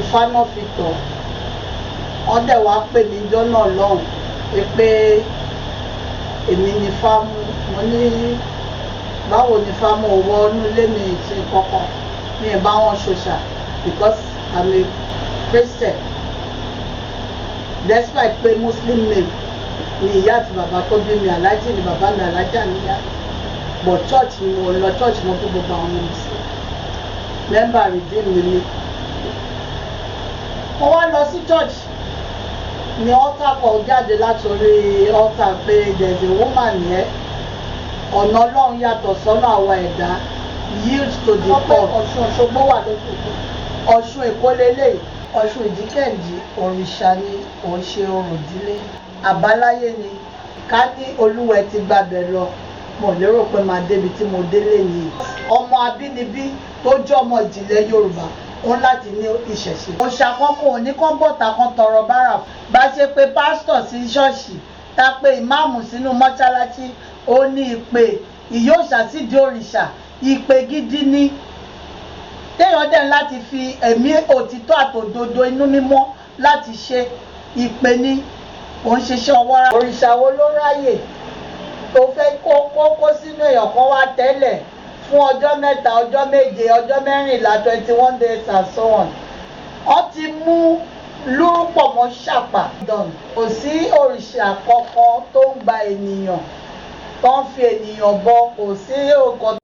Ifá náà fi tọ̀. Wọ́n dẹ̀ wá pè mí jọ́ náà lọ́hùn pé èmi ni Ifá mú. Mo ní, báwo ni Ifá mú owó inú ilé mi ṣe kankan? Mi ì bá wọn ṣòṣà because I'm a Christian, despite pé Muslim name ni ìyá àti bàbá tó bí mi. Aláàjì ni bàbá mi, alájà níyà, but church ni mo lọ, church mo fi gbogbo àwọn ọmọ mi sí. Member Redeem ni mi. Mo wá lọ sí church ní altar call jáde látòrí altar pé there is a woman here, ọ̀nà Ọlọ́run yàtọ̀ sọ́nà àwa ẹ̀dá, yield to the call. Ọ̀ṣun Òṣogbo wà lóṣogbo, Ọ̀ṣun Èkó lélẹ̀, Ọ̀ṣun Ìdíkẹ̀ǹdì. Òrìṣà ni, òun ṣe orò ìdílé àbáláyé ni. Ká ní olúwẹ̀ ti gbàbẹ̀ lọ, mo lérò pé máa débi tí mo délé nìyí. Ọmọ abínibí tó jẹ́ ọmọ ìjìnlẹ̀ Yorùbá ó ń láti ní ìṣẹ̀ṣe. Òòṣà kankan ò ní kán bọ̀tà kan tọrọ bárà. Bá ṣe pé pásítọ̀ sí ṣọ́ọ̀ṣì, tá pé ìmáàmù sínú mọ́ṣáláṣí, ó ní ìpè ìyóòṣà sídìí òrìṣà. Ìpè gidi ni téèyàn dẹ̀ láti fi ẹ̀mí òtítọ́ àtòdodo inú mímọ́ láti ṣe. Ìpè ni, kò ń ṣiṣẹ́ ọwọ́ rárá. Òrìṣà wo ló ráyè tó fẹ́ kó sínú èèyàn kan wá tẹ́lẹ̀ fún ọjọ́ 3, ọjọ́ 7, ọjọ́ 14, 21 days and so on? Wọ́n ti mú lúrúpọ̀ mọ́ ṣàpà. Kò sí òrìṣà kankan tó ń gba ènìyàn, tó ń fi ènìyàn bọ. Kò sí nǹkan.